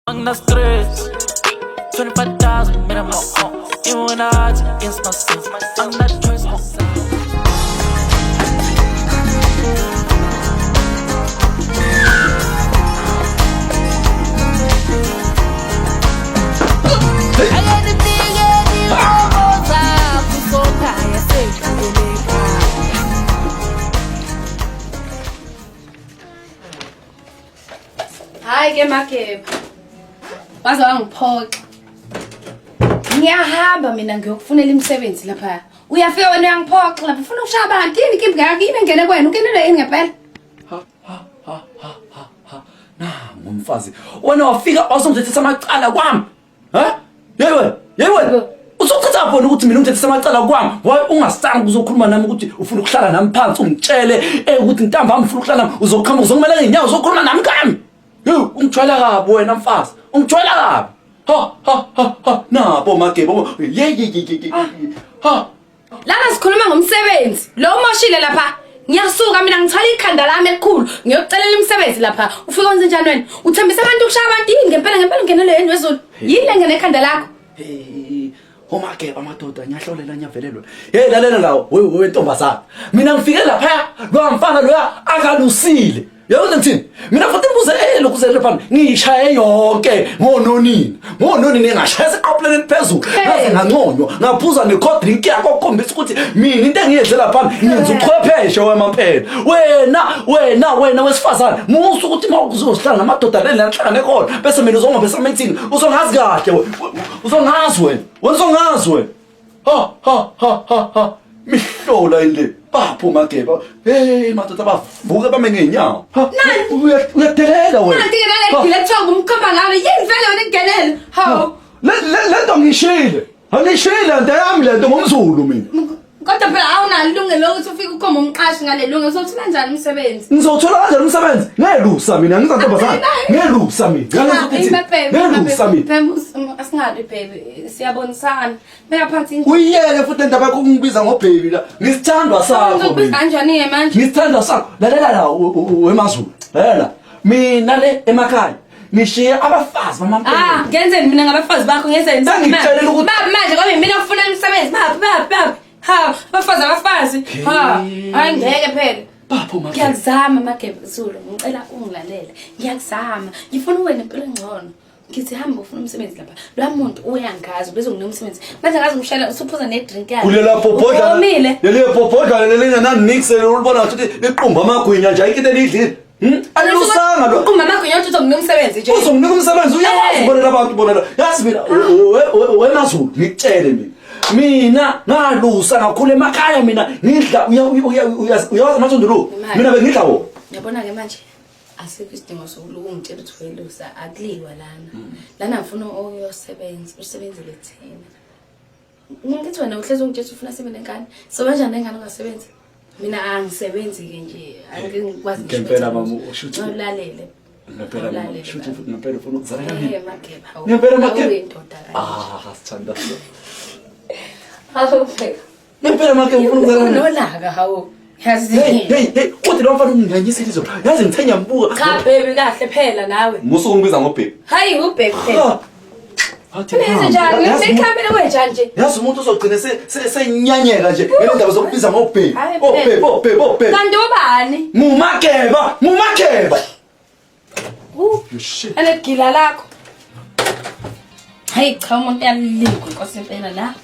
Angina stress. 25,000 minimum. Even when I odds against myself, I'm not choice myself. Hayi ke Mageba. Waze wangiphoxa. Ngiyahamba mina ngiyokufunela imisebenzi lapha. Uyafika wena uyangiphoxa lapha ufuna ukushaya abantu yini inkinga yakho yini engene kwena ungenelwe yini ngempela? Ha ha ha ha ha ha. Nangu umfazi. Wena wafika wasongithethisa amacala kwami. Ha? Yewe, yewe. Uzochitha khona ukuthi mina ungithethisa amacala kwami. Why ungasanga uzokhuluma nami ukuthi ufuna ukuhlala nami phansi ungitshele eh ukuthi ntambama ufuna ukuhlala nami uzoqhamuka uzokumela ngezinyawo uzokhuluma nami kami. Hey, ungijwayela kabi wena mfazi. Ungijwayela kabi. Ha ha ha ha. Nabo magebo. Ye ye ye ye. Ha. Lana sikhuluma ngomsebenzi. Lo umoshile lapha. Ngiyasuka mina ngithwala ikhanda lami elikhulu ngiyokucelela imisebenzi lapha. Ufike wenze njani wena? Uthembisa abantu ukushaya abantu yini ngempela ngempela ungenelwe yini wezulu? Yini lengene ekhanda lakho? Hey, omageba amadoda ngiyahlolela ngiyavelelwa. Hey lalela lawo we we ntombazana. Mina ngifike lapha lo mfana loya akalusile. Yabona ngithini? Mina futhi ngibuze eh lokhu zele phana ngiyishaye yonke ngononini. Ngononini ngashaya seqopheleni eliphezulu. Ngaze nganconywa, ngaphuza ne cold drink yakho okukhombisa ukuthi mina into engiyenze lapha ngenza uchwepheshe wemampela. Wena, wena, wena wesifazane, musa ukuthi uma uzohlala namadoda lena nahlangane khona bese mina uzongobe meeting uzongazi kahle wena. Uzongazi wena. Wena uzongazi wena. Ha ha ha ha ha. Mihlola ile. Bapho mageba. Hey madoda bavuke bame ngeenyawo. Ha. Uyadelela wena. Nanti ke nale gile kuthiwa ngumkhomba ngalo. Yini vele wena ingenele? Hawu. Le le nto ngishile. Angishile nto yami le nto ngomZulu mina. Kodwa phela awunalo ilungelo lokuthi ufike ukhombe umqashi ngale lungelo. Uzowuthola kanjani umsebenzi? Ngizowuthola kanjani umsebenzi? Ngelusa mina ngizantombazana. Ngelusa mina. Ngelusa mina. Asingabi baby. Siyabonisana. Beka phansi inje. Uyiyeke futhi le ndaba yakho ukungibiza ngobhebi la. Ngisithandwa sakho. Ngizokubiza kanjani ke manje? Ngisithandwa sakho. Lalela la wemazulu. Lalela. Mina le emakhaya ngishiye abafazi bamampela. Ah, ngenzeni mina ngabafazi bakho ngenzeni? Sengikutshelile ukuthi Baba manje ngoba mina ufuna umsebenzi. Baba baba baba. Ha, abafazi abafazi. Ha, hayi ngeke phela. Bapho manje. Ngiyakuzama Mageba Zulu, ngicela ungilalele. Ngiyakuzama. Ngifuna ube nempilo engcono. Ngithi hamba ufuna umsebenzi lapha. Lo muntu uyangazi ubezonginika umsebenzi. Manje ngazi umshayela usuphuza ne drink yakhe. Kulela bhobhodlana. Omile. Leli bhobhodlana lelingenani nix ulibona ngathi liqumba amagwinya nje ayikho into elidlile. Hmm? Alusanga lo. Qumba amagwinya uthi uzonginika umsebenzi nje. Uzonginika umsebenzi uyakwazi ubonela abantu ubonela. Yazi mina wemazulu ngikutshele mina. Mina ngalusa ngakhula emakhaya mina ngidla uyawazi amathundu lo. Mina bengidla wo. Yabona ke manje asikho isidingo sokuloku ungitshela ukuthi welusa akuliwa lana. Lana ngifuna uyosebenza usebenzele thina. Ngithi wena uhlezi ungitshela ufuna sibe nengane. So kanjani nengane ungasebenzi? Mina angisebenzi ke nje angikwazi ngisho. Ngempela mama usho ukuthi ulalele. Ngempela mama usho ukuthi ngempela ufuna ukuzala mina. Eh Mageba. Ngempela Mageba. Uyindoda kanje. Ah sithanda. Hawu. Ngempela Mageba ufuna ukuzala mina. Nolaka hawu. Yazi. Hey hey hey uthi lo mfana unginganyisile izolo. Yazi ngithe ngiyambuka. Cha baby kahle phela nawe. Musu ungibiza ngobheki. Hayi ubheki phela. Athi Nenze njani? Ngikhambele kwenjani nje? Yazi umuntu uzogcina senyanyeka nje ngendaba zokubiza ngobheki. Obheki, obheki, obheki. Kanti ubani? Ngumakeba, ngumakeba. Alegila lakho. Hayi cha umuntu uyalingwa inkosi impela la.